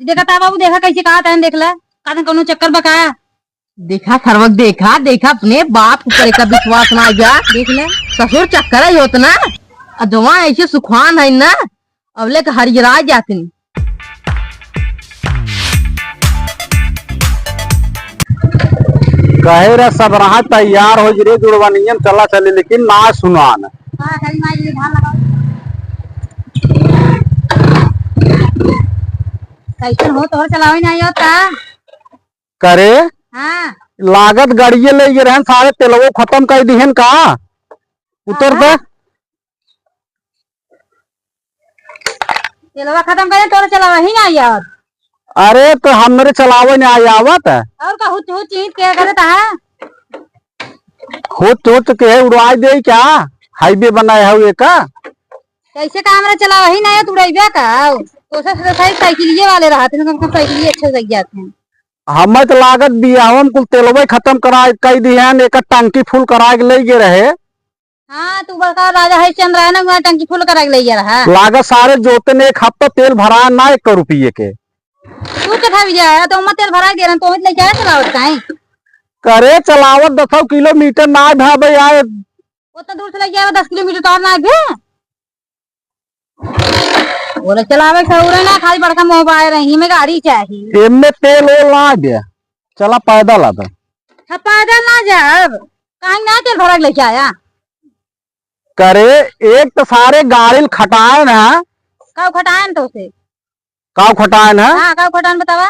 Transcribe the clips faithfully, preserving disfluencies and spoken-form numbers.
देखा था बाबू, देखा कैसे कहा था, देख ले, का तन कौनो चक्कर बा का? देखा सरवक, देखा, देखा, अपने बाप ऊपर एका विश्वास ना आ गया। देख ले। ससुर चक्कर है होत ना, अदवा ऐसे सुखान है ना, अब लेके हरियरा जातिन। कहे रे सब रहा तैयार हो रे जुड़वनियन, चला चले, लेकिन ना सुनान। कैसन हो, तोहर चलावे नहीं होता? करे? हाँ। लागत गाड़िए ले गए रहन, सारे तेलवो खत्म कर दिहन का? उतर दे। हाँ। तेलवा खत्म करे, तोरे चलावा ही ना आवत। अरे, तो हमरे चलावे ना आवत। और का हुच हुच चीज के करत है? हुच हुच के है, उड़वाई दे क्या? हाईवे बनाए है ये का? कैसे का हमरा चलावा ही ना आवत, उड़ाइबे का? तो से साइकिलिए वाले रहते हैं, तो साइकिलिए अच्छे से जाते हैं। हमें तो लागत बियाहवा में कुल तेलवे खत्म करा, कई दिहन, एक टंकी फुल करा के ले गए रहे। हाँ, तू बड़का राजा हरिश्चंद्र है ना, वहाँ टंकी फुल करा के ले गया रहा। लागत सारे जोते ने एक हफ्ता तेल भरा ना एक रुपये के। तू के था विजय है, तो मैं तेल भरा दे रहा, तो मैं लेके आया चलावत काहे? करे चलावत दसौ किलोमीटर ना भावे आए। वो तो दूर से लेके आवे, दस किलोमीटर तो और ना भी। बोले, "चलावे सहुरे ना, खाली बड़का मोबाइल है, इमे गाड़ी चाही।" एमे तेल ओल ना दे, चला पैदल आबे। हाँ, पैदल ना जाब, काहे ना तेल भरा के लेके आया? करे, एक तो सारे गाड़ी ल खटाए ना। का खटाए न तो से? का खटाए ना? हाँ, का खटाए न बतावा?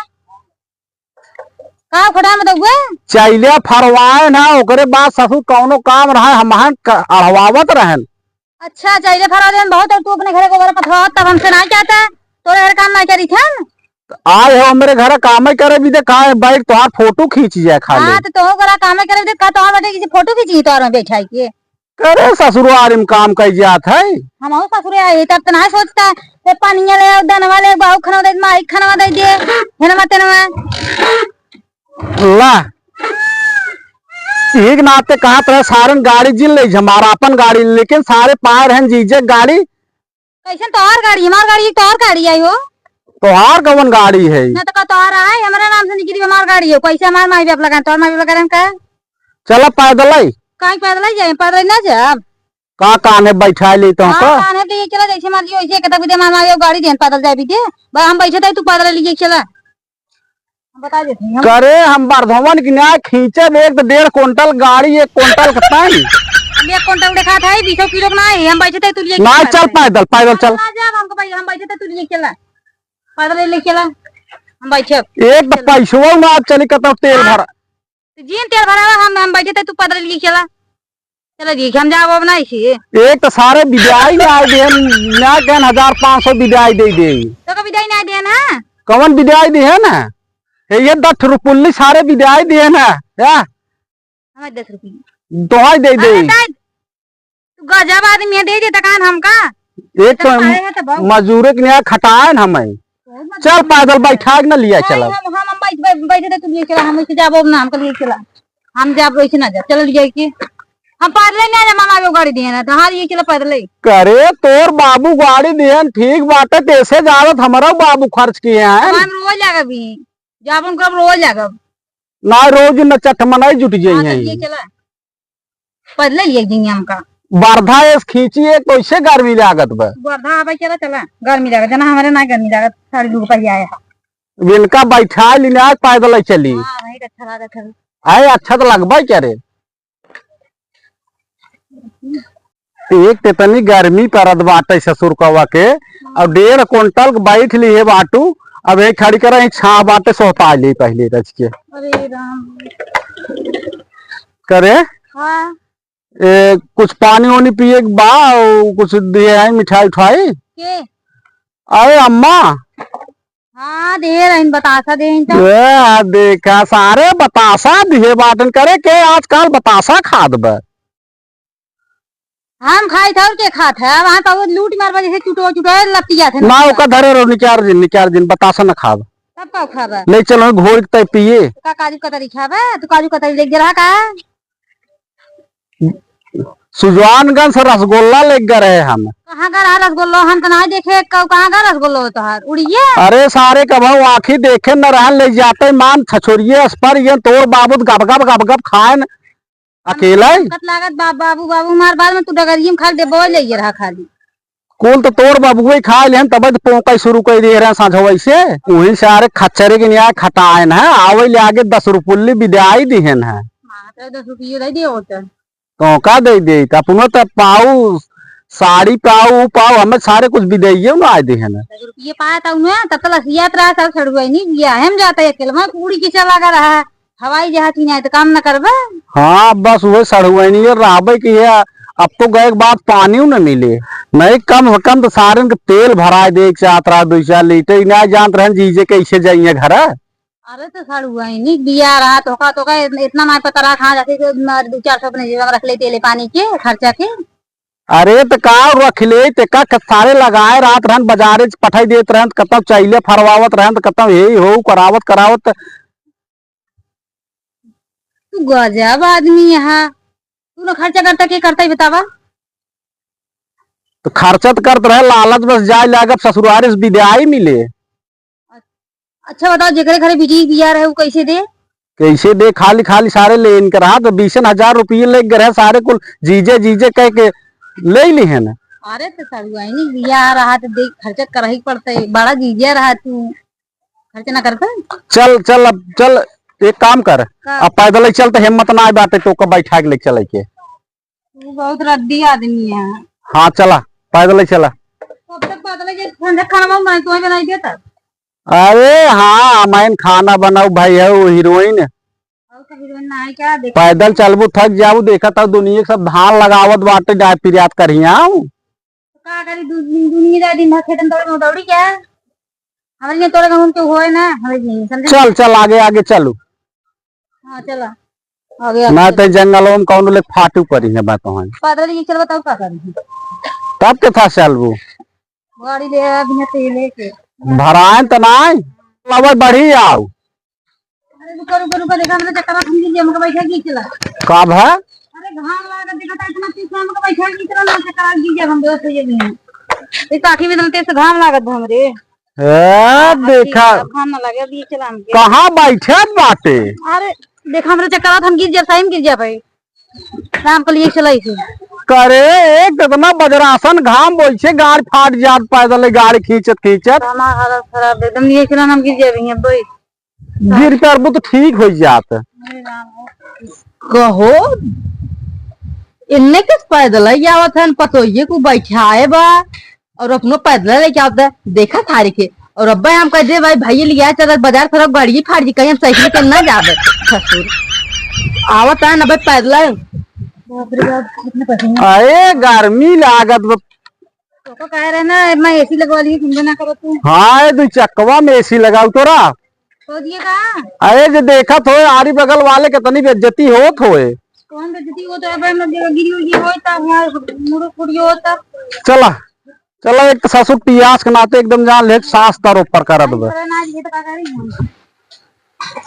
का खटाए न बतावा? चैलिया फरवाए ना, ओकरे बाद ससुर कौनो काम रहा, हमहन क-, अढ़वावत रहन। अच्छा, चैले फरवा देन बहुत, और तू अपने घरे गोबर पथवा, तब हमसे ना कहता, तोरे घर काम ना करी थन। आए हो हमरे घर कामे करे भी दे, का बैठ तोहार फोटो खींच जाए खाली। हाँ, तो तोहू घर कामे करे भी दे, का तोहार बैठे किसी फोटो खींची तोहार में बैठा के? करे ससुरवारी में काम कर जात है। हमहू ससुरे आई, तब तो ना सोचता, ये पानिया ले आओ, दनवा ले, बाऊ खनवा दे, माई खनवा दे दे, हेनवा तेनवा। ला, एक नाते कहत रहे, सारन गाड़ी जिन ले, हमारा अपन गाड़ी, लेकिन सारे पाए रहन जीजे गाड़ी। कैसन तोहार गाड़ी? हमार गाड़ी, तोहार गाड़ी आई हो। तोहार कवन गाड़ी है? ना तो का तोहार आए, हमारा नाम से निकली, हमार गाड़ी हो। कैसे हमार माई बाप लगाए, तोहार माई बाप लगाए का? चला पैदल आई। काहे पैदल आई जाए? पैदल ना जाब। का कान्हे बैठा ली तो हाँ, का? कान्हे तो ये चला, जैसे मर्जी वैसे, कहता भी दे, हमार माई बाप गाड़ी देन, पैदल जाए भी दे। बस हम बैठे थे, तू पैदल लिए चला। हम बता देते हैं, हम करे हम बरधवन की न्याय खींचे में एक तो डेढ़ कुंटल गाड़ी, एक कुंटल का पानी। हम एक कुंटल देखा था, बीसों किलो का ना है, हम बैठे थे, तू लिए ना, चला चल पैदल। पैदल, पैदल चल। ना जाब, हमको भाई, हम बैठे थे, तू लिए चला, पैदल ले चला, हम बैठे। एक तो चल। पैसवा ना चली, कतौ तेल हाँ। भरा। तो जिन तेल भरावा, हम, हम बैठे थे, तू पैदल लिए चला। चलो ठीक है, हम जाब अब ना इसी। एक तो सारे विदाई ना दे, ना कहन हजार पाँच सौ विदाई दे दे। तो का विदाई ना दे ना? कौन विदाई दे है ना? ये, ये दस रुपुल्ली सारे विदाई दे ना, या? हमें दस रुपये। दोहाई दे दे। अरे दाई, तू गजब आदमी है, दे दे तकान हमका। एक तो तो खाए है तो बहुत। मजूरे के लिए खटाए ना हमें। बहुत मजूर चल पैदल है। बैठा के ना लिया नहीं, चला। हम, हम, हम बैठ, बैठ, बैठे थे, तू लिए चला, हम इसे जाबो ना, हमको लिए चला। हम जाब वैसे ना जा, चल लिए के। हम पैदल ही ना जा, मामा वो गाड़ी दिए ना, तो हाँ लिए चला पैदल ही। करे तोर बाबू गाड़ी दिहन, ठीक बाटे, तैसे जावत हमारा बाबू खर्च किए हैं। हम रोज लागब ही, जाब उनको अब रोज लागब। ना रोज न चटमनाई जुट जाई हाँ, तो हैं। लिए चला। पैदल ही एक दिन हमका। वर्धा एस खींची एक, कैसे गर्मी लागत बा? वर्धा आवे चला, चला, गर्मी लागत, जना हमारे ना गर्मी लागत, साड़ी दू रुपया आया है। इनका बैठा ली ना, पैदल ही चली। हाँ, वही अच्छा लागत है। आए, अच्छा तो लगबे करे। एक तो इतनी गर्मी परत बाटे ससुर कवा के, अब डेढ़ कुंटल के बैठ ली है बाटू, अब एक खड़ी करे, छाह बाटे, सोहता ली पहले रच के। अरे राम। करे? हाँ। ए, कुछ पानी वानी पिए के बा, और कुछ दिए हैं मिठाई उठाई? के? अरे अम्मा। हाँ, दिए रहिन, बतासा दिए रहिन तो। ए, आ देखा, सारे बतासा दिए बाटन, करे के आजकल बतासा खात बा। हम खाई था और के खात है, वहाँ तो वो लूट मार बजे से चुटो चुटो लतिया थे ना ना। ओका धरे रहो, निकार दिन, निकार दिन, बतासा ना खाब। तब का खाबा? ले चलो, घोर के तय पिए। तो का काजू कतरी खाबा? तू काजू कतरी लेके रहा का? सुजानगंज से रसगुल्ला लेके गए रहे हम। कहाँ का रहा रसगुल्ला? हम तो नाहीं देखे, क-, कहाँ का रसगुल्ला हो तोहार? उड़िया? अरे सारे कबहू आँखी देखे न रहन, ले जाते मान छछोरिये अस पर ये तोर बाबू गप गप गप गप खाएन अकेले। लागत बा-, बाबू, बाबू मार बाद में तू डगरिये में खाली डब्बा ले ये रहा खाली। कुल तो तोर बाबुए खा लेहन, तब तो पोंका शुरू कर दिए रहे साँझवा से। वहीं से अरे खच्चरे के न्याय खटाएन है, आवे ले आगे दस रुपये बिदाई दिहन है। हाँ, तो दस रुपये दे दिए होते। तो का दे दे, त अपनो त पाऊ, साड़ी पाऊ, ऊ पाऊ, हमें सारे कुछ बिदाइए ना आए दिहन है। दस रुपये पाया था उन्हें, तब तो लसियात रहा, सब सड़ुआ ही नहीं दिया। हम जाते अकेले, मैं पूरी की चला लगा रहा है। हवाई जहाज की नाहीं तो काम न करबे। हाँ, बस उहे सड़ुआइनिये रहबे कि है, अब तो गए के बाद पानी न मिले। नहीं, कम से कम तो सारन के तेल भराए दे के चाहत रहा, दुई चार लीटर, ई नाहीं जानत रहन जीजे कैसे जाइए घर। अरे तो सड़ुआइनी बिया रहा, तोका, तोका इतना नाहीं पता रहा, कहाँ जाके के मार दो चार सौ अपने जेब में रख ले, तेले पानी के खर्चा के। अरे तो का रख ले, ते का क-, सारे लगाए रहत रहन, बाजारे से पठाई देत रहन, कतौ चैले फरवावत रहन, कतौ हे हो करावत करावत। तू गजब आदमी है, तू ना खर्चा करता, के करता ही बतावा? तो खर्चा तो करत रहे, लालच बस जाए लागब ससुरारे से बिदाई मिले। अच्छा बताओ, जेकरे घरे बिटिया बिया रहे, उ कैसे दे? कैसे दे? खाली खाली सारे लेन के रहा, तो बीसन हजार रुपये लेके रहे, सारे कुल जीजे जीजे कह के ले लिहन। अरे तो सड़ुआइनी बिया रहा, तो देख खर्चा करही पड़ते, बड़ा जीजे रहा तू, खर्च ना करते। चल चल, अब चल, एक काम कर, का? अब पैदल ही चल, तो हिम्मत ना आए बाटे तो को बैठा के ले चले के। तू बहुत रद्दी आदमी है। हाँ, चला, पैदल ही चला। कब तक पैदल ही खाना, खाना मैं तो बनाई देता। अरे हाँ, मैं खाना बनाऊ भाई है वो हीरोइन। और सब हीरोइन ना है क्या? देख पैदल चलबू, थक जाबू, देखत हऊ दुनिया के सब धान लगावत बाटे, डाय पिरियात करिया। तो का करी, दु-, दुनिया जाए दिन भर खेतन दौड़ी में दौड़ी क्या? हमारे लिए तोरे गाँव के होए ना, हमारे लिए, समझे? चल, चल, आगे, आगे चलू। हाँ, चला। आगे, आगे ना चल। तो जंगलों में कौन लोग फाटू पड़ी है बात वहाँ। पैदल ही चल, बताओ का करी? तब के था चलबू? गाड़ी ले आ, बिना तेले के। भराएन त नाई, अब बढ़ी आओ। अरे रुको, रुको, रुको, देखा, हमरे चक्कर में गिर गया, हमके बैठा के चला। का भा? अरे घाम लागत, देखा था, इतना तेज से हमके बैठा के चला, ना चक्कर में गिर गया, हम बेहोश हो गए। एक तो आँखी में इतना तेज से घाम लागत बा हमरे। ए, देखा। घाम ना लगे, अभी चला हमके। कहाँ बैठे बाटे? अरे, देखा, हमरे चक्कर में हम गिर जाब, सही में गिर जाब भाई। राम के लिए चलाई थी। करे, एक तो इतना बज्रासन घाम बोइछे, गाड़ फाट जात पैदल गाड़ी खींचत खींचत। हमार हालत खराब, एकदम लिए चला, हम गिर जाबे अब भाई। गिर करबू तो ठीक हो जात। अरे राम हो। कहो, इन्ने के पैदल ही आवत हन, पतोहिए को बैठाए बा और अपनो पैदल लेके आवत है, देखा थारी के। और अब्बे हम कह दे, भाई, भाई लिया चल बाजार, थोड़ा गाड़ी फाड़ दी, कहीं हम साइकिल के ना जाबे। ससुर आवत है ना भाई पैदल। बाप रे बाप, कितने पसीने। अरे गर्मी लागत बा। तो कह रहे ना, मैं एसी लगवा लिए, समझे ना करो तू। हाँ, ये दो चक्कवा में एसी लगाऊ तोरा। तो दिए का? अरे, जे देखत होए, आरी बगल वाले के तनी बेइज्जती होत होए। कौन बेइज्जती होत है? भाई, मैं गिरी उरी होए, तब हमार मुड़ो फुड़ियो होता। चला, चला, एक तो ससुर पियास के नाते एकदम जान ले, सास तर ऊपर करत बा। अरे, ना, ये तो का करी हम?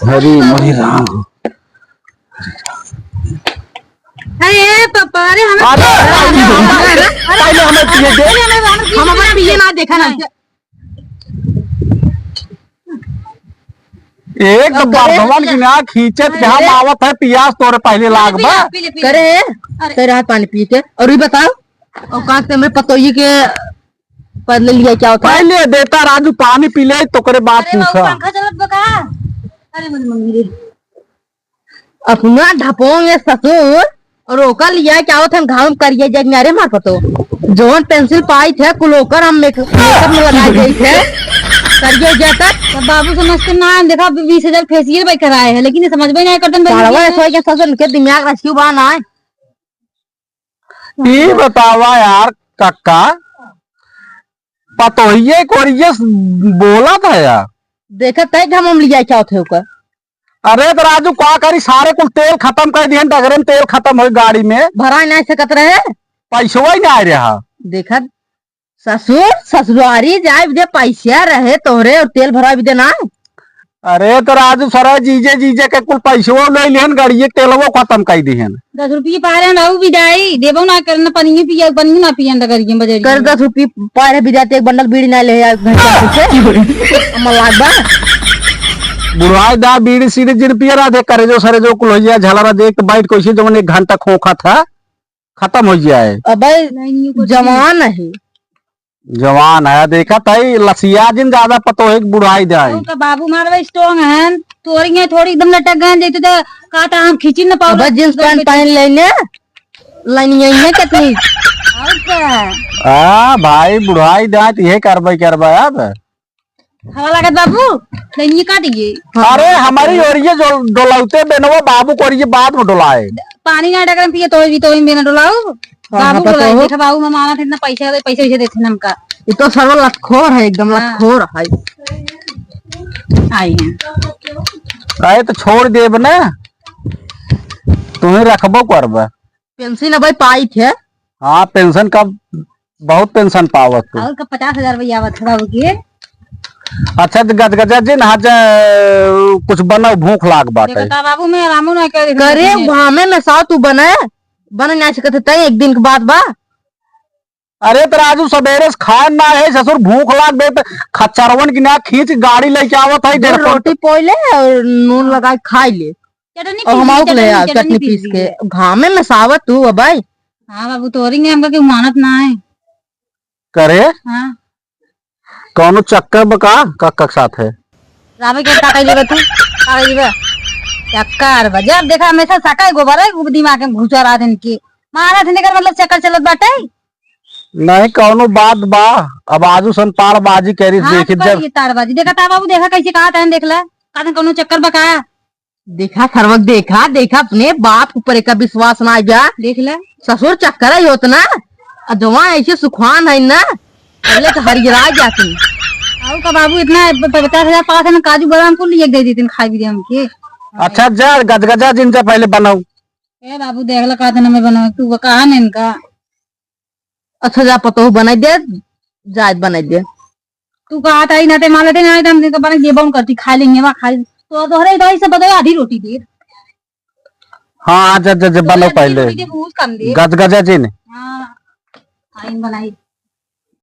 हरी मोरी राम। अरे, ए पापा, अरे, हमें अरे, अरे, अरे, अरे, पहले हमें पिए दे। अरे, हमें, हमें हम हमारे पिए ना देखा ना। एक तो अरे, बर्धवन की ना खींचत के हम अरे। आवत है, पियास तोरे पहले लाग बा। पी ले, पी ले, पी ले। करे, अरे। तेरे हाथ पानी पी के, और ये बताओ, औकात से हमरे पतोई के पैदल लिया क्या होता है? पहले देता राजू पानी पी ले, तो करे बात अरे बाबू, पूछा। पंखा चलत बा का? अरे मोरी मम्मी रे। अपना ढपोंगे ससुर, और ओकर लिया क्या होता है, घाम करिए जग में, अरे मार पतो। जौन पेंसिल पाई थे, कुल ओकर हम मेक-, मेकअप में लगा दे थे। करिए जग तक। तो बाबू समझते ना, देखा, अभी बीस हजार फेशियल भाई कराए हैं, लेकिन ये समझ में नहीं करते हैं, भाई, सालवा ये ऐसा है कि ससुर के दिमाग रखियो बा ना। ई बतावा यार कक्का, पतोहिए कोरिये बोलत है यार। देखत है कि हम, हम लिया क्या होते ओकर। अरे तो राजू का करी, सारे कुल तेल खत्म कर दिहन, डगरे में तेल खत्म हो गाड़ी में। भरा नहीं सकत रहे। पैसवा ही नहीं रहा। देखत ससुर, ससुरारी जाए बदे पैसा रहे तोहरे और तेल भरा बदे ना। अरे तो राजू सरा जीजे जीजे के कुल पैसवो ले लिहन, गाड़िए के तेलवो खत्म कर दिहन। दस रुपये पा रहे हैं, रहू विदाई, देबो ना करन, पनियो पिया, पनियो ना पियन डगरिया बजरिया कर में। दस रुपये पा रहे विदाई, एक बंडल बीड़ी ना ले आए घर से। अम्मा लाग बा। बुढ़ाई दा बीड़ी सीड़ी जिन पिए रहा थे, करे जो सरे जो कुल होइया, झलरा देख तो बैठ कैसे जवन एक घंटा खोखा था, खत्म हो जाए। अबे नहीं, नहीं, कुछ जवान नहीं। है। जवान है, देखा तई लसिया जिन ज्यादा पतो है कि बुढ़ाई जाए। उनका बाबू मारवे strong है, तोरी है थोड़ी एकदम लटक गए, जैसे तो काटा हम खींची न पाओ। अबे जींस पैंट पहन लेने, लाइन यही है कितनी। और क्या? आ भाई, बुढ़ाई जाए तो ये करबे करबे अब। हवा लागत बाबू, लाइन ये काट ये। अरे हमारी ओर ये जो डोलाते बेनवा बाबू को ये बाद में डोलाए। पानी ना डगरम पिए तो भी, तो भी बिना डोलाऊ। हाँ, बाबू हाँ, पता बोला, हो। देखा बाबू, मैं माना था इतना पैसा, पैसे वैसे देते हमका। ये तो सर्व लतखोर है, एकदम हाँ। लतखोर है। आई हैं। अरे तो छोड़ देब ना, तुम्हें रखबो करबा। पेंशन अब पाई थे। हाँ, पेंशन का बहुत पेंशन पावत तू। और का पचास हजार रुपया आवत है बाबू के। अच्छा, तो गजगजा जी ना, आज, अ, कुछ बनाओ, भूख लाग बाटे। देखता बाबू, मैं आरामो ना करे। करे, घामे में साव तू बने, बने ना सकत है, तय एक दिन के बाद बा। अरे, तो राजू, सबेरे से खाए ना है, ससुर, भूख लाग बे, तो खच्चरवन की ना खींच, गाड़ी लेके आवत है, दो डेढ़ सौ रोटी पोई ले और नून लगा के खाई ले। चटनी और पीस हम ली, आउक ले चटनी आ, पीस चटनी ली। पीस के। घामे में सावत तू, अब भाई। हाँ बाबू, तोरी ने हमका केहू मानत ना है। करे? हाँ। कौनो चक्कर बा का, काका के साथ है? रावे के का कइले बा तू? का कइले बा? चक्कर बा। जब देखा हमेशा सका गोबर है, वो दिमाग में घुसा रहा दिन की। मारा थे, एकर मतलब चक्कर चलत बाटे? नहीं, कौनो बात बा। अब आजू सन ताड़बाजी करी, हाँ, देखी तो जब ये ताड़बाजी। देखा ता बाबू, देखा कैसे कहा था, देख ला। का था कौनो चक्कर बा का? देखा सरवक, देखा, देखा, अपने बाप ऊपर एका विश्वास ना आ गया। देख ले। ससुर चक्कर है होत ना, आ जवान ऐसे सुखान है ना, पहले तो हरियरा जाती। आऊ का बाबू, इतना प-, पचास हजार पास है ना, काजू बादाम कुल लिए दे देते हैं, खाए भी दे हमके। अच्छा, जा गजगजा जिनसे पहले बनाऊ। ए बाबू, देख ला, का देना मैं बनाऊ, तू कहा ना इनका। अच्छा, जा पतोह बनाई दे, जायद बनाई दे। तू कहा था ही ना, ते मालते ना, हम तो बना ये बन करती, खा लेंगे, वहाँ खा लेंगे। तो तोहरे इधर से बदले आधी रोटी दे। हाँ, जा, जा, जा, तोहरे बनाओ आधी पहले। रोटी दे, बहुत कम दे। गजगजा जी ने। हाँ, हाँ, इन बनाई।